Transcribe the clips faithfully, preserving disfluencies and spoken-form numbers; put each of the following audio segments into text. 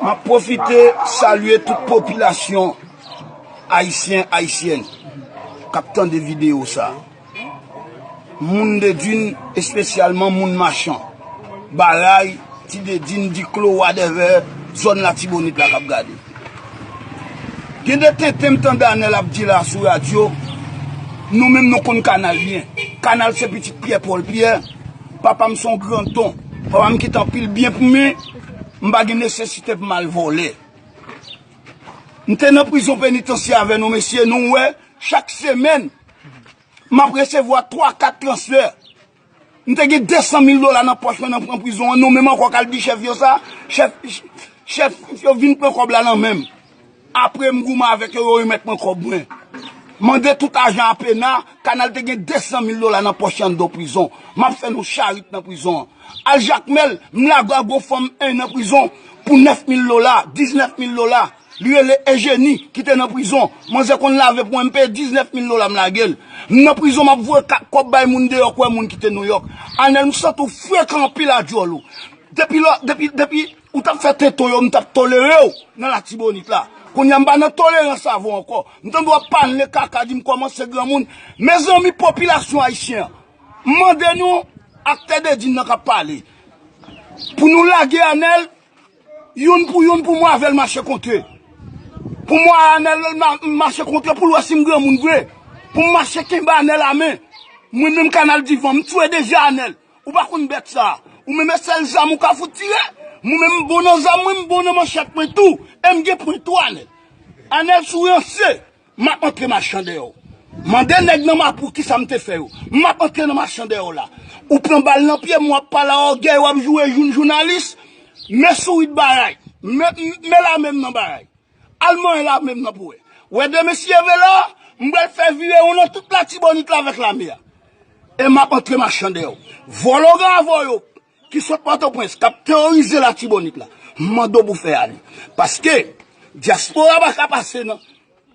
M ap pwofite salye tout popilasyon ayisyen, ayisyèn k ap tande videyo sa. Moun Dedin, espesyalman moun Machan, Baray, Ti Dedin, Diklo, whatever, zòn Latibonit la k ap gade. Gen de tenten m tande Anèl ap di la sou radyo, nou menm nou konn Kanal byen. Kanal se pitit Pyè Pòl Pyè, papa m se yon gran ton, papa m kite anpil byen pou mwen, m pa gen nesesite pou m al vòlè. M te nan prizon penitansye avè nou mesye, nou wè, chak semèn, m ap resevwa twa, kat transfè. M te gen de san mil dola nan pòch mwen nan pran prizon an, nou menm ankò k al di chèf yo sa, chèf, chèf yo vin pran kòb la nan men m. Apre m goumen avèk yo, yo remèt mwen kòb mwen. Mande tout ajan a pena, Kanal te gen de san mil dola nan pòch li anndan prizon. M ap fè nou charit nan prizon an. Al Jakmèl, m lage gwo fanm en nan prizon pou nèf mil dola, diznèf mil dola. Li rele Ejeni, ki te nan prizon. Manzè konn lave pou mwen, m peye diznèf mil dola, m lage l. M nan prizon, m ap voye ka-, kòb bay moun deyò, kwè moun ki te Nouyòk. Anèl, m santi w frekan anpil a dyòl ou. Depi lò, depi, depi ou t ap fè tenten yo, m t ap tolere w nan Latibonit la. Kounye a, m pa nan tolerans avè w ankò. M tande w ap pale kaka, di m kòmanse granmoun. Mezanmi, popilasyon ayisyen an, m mande nou, aktè Dedin nan k ap pale, pou nou lage Anèl, youn pou youn pou mwen avè l mache kontre. Pou mwen Anèl ma-, mache kontre pou l wè si m granmoun vre. Pou m mache kenbe Anèl a men. Mwen menm Kanal divan, m tchwe deja Anèl. Ou pa konn bèt sa. Ou menm e sèl zam ou ka fout tire. Mwen menm m bon nan zam mwen, m bon nan manchèt mwen tou. E m gen pwen tou Anèl. Anèl si w ranse. M ap antre Machan dèyè w. Mande nèg nan Mapou kisa m te fè yo. M ap antre nan Machan dèyè w la. Ou pran bal nan pye m, w ap pale a ògèy, w ap joure jou jounalis. Men sourit Baray. Men, men lame m nan Baray. Al manyen lame m nan pou wè. Wè de mesye vela, m pral fè virewon nan tout Latibonit la avèk lame a. E m ap antre Machan dèyè w. Vòlò gravò yo ki sot Pòtoprens, k ap teworize Latibonit la, m mande w pou fè ale. Paske dyaspora pa ka pase nan,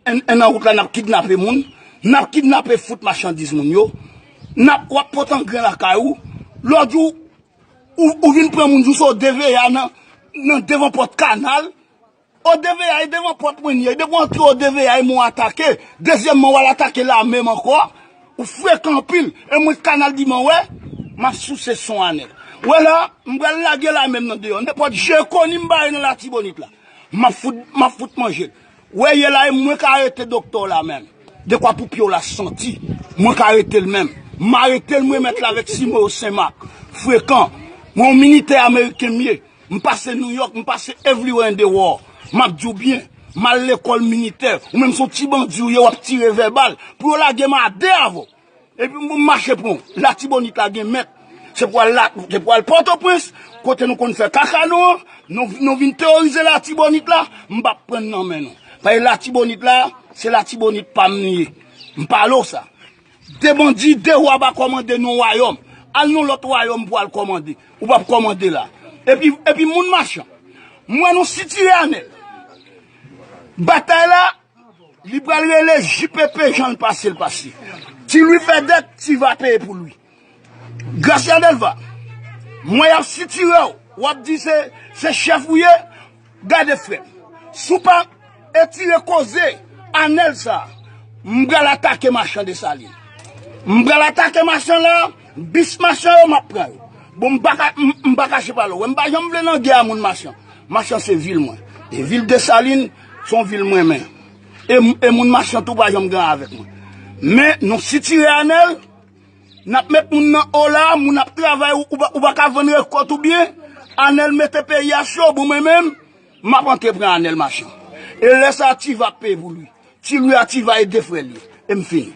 en, en nan wout la, n ap kidnape moun, n ap kidnape fout machandiz moun yo, n ap, w ap pote angren lakay ou, lòt jou, ou, ou vin pran moun, jou se o D V A nan, nan devan pòt Kanal, O D V A e devan pòt mwen li ye. Depi w antre O D V A e mwen w atake. Dezyèmman, w al atake lame m ankò. Ou frekan anpil. E mwen Kanal di mwen wè, m ap souse son Anèl. Wè la, m pral lage lame m nan deyò. Nenpòt je koni m bare nan Latibonit la, m ap fout, m ap fout manje l. Wè ye la, e mwen ka arete doktè w la menm. Dekwa pou pye w la santi. Mwen ka arete l menm. M arete l, mwen mèt la avèk Simon yo Senmak. Frekan. Mwen yon militè ameriken m ye. M pase Nouyòk, m pase everywhere in the world. M ap di w byen, m al lekòl militè. Ou menm se yon ti bandi ou ye, w ap tire vèbal. Pou yo lage m a de avè w. Epi m mache pran w. Latibonit la gen mèt. Se pou al la, se pou al Pòtoprens, kote nou konn fè kaka nou an, nou, nou vin teworize Latibonit la, m p ap pran n nan men nou. Paske Latibonit la, se Latibonit pa m li ye. M pale w sa. De bandi, de wa pa kòmande nan wayòm. Al nan lòt wayòm pou al kòmande. Ou p ap kòmande la. Epi, epi moun Machan. M wè nou sitire Anèl. Batay la, li pral rele J P P jan l pase l pase. Ti Lwi fè dèt, Ti Va peye pou Lwi. Gracia Delva, m wè y ap sitire w. W ap di se, se chèf ou ye. Gade frè m, si w pa etire koze Anèl sa, m pral atake Machan Desalin. M pral atake Machan la, bis Machan yo m ap pran yo. Bon, m pa ka, m, m pa kache pale w. M pa janm vle nan gè a moun Machan. Machan se vil mwen. E vil Desalin, se yon vil m renmen. E, e moun Machan tou pa janm gen avèk mwen. Men, nou sitire Anèl, n ap met moun nan o la, moun ap travay, ou, ou pa, ou pa ka vann rekòt ou byen. Anèl mete peyi a cho, bon mwen menm, m ap antre pran Anèl Machan. E lè sa a, Ti Va ap peye pou Lwi. Ti Lwi a Ti Va e de frè l ye. E m fini.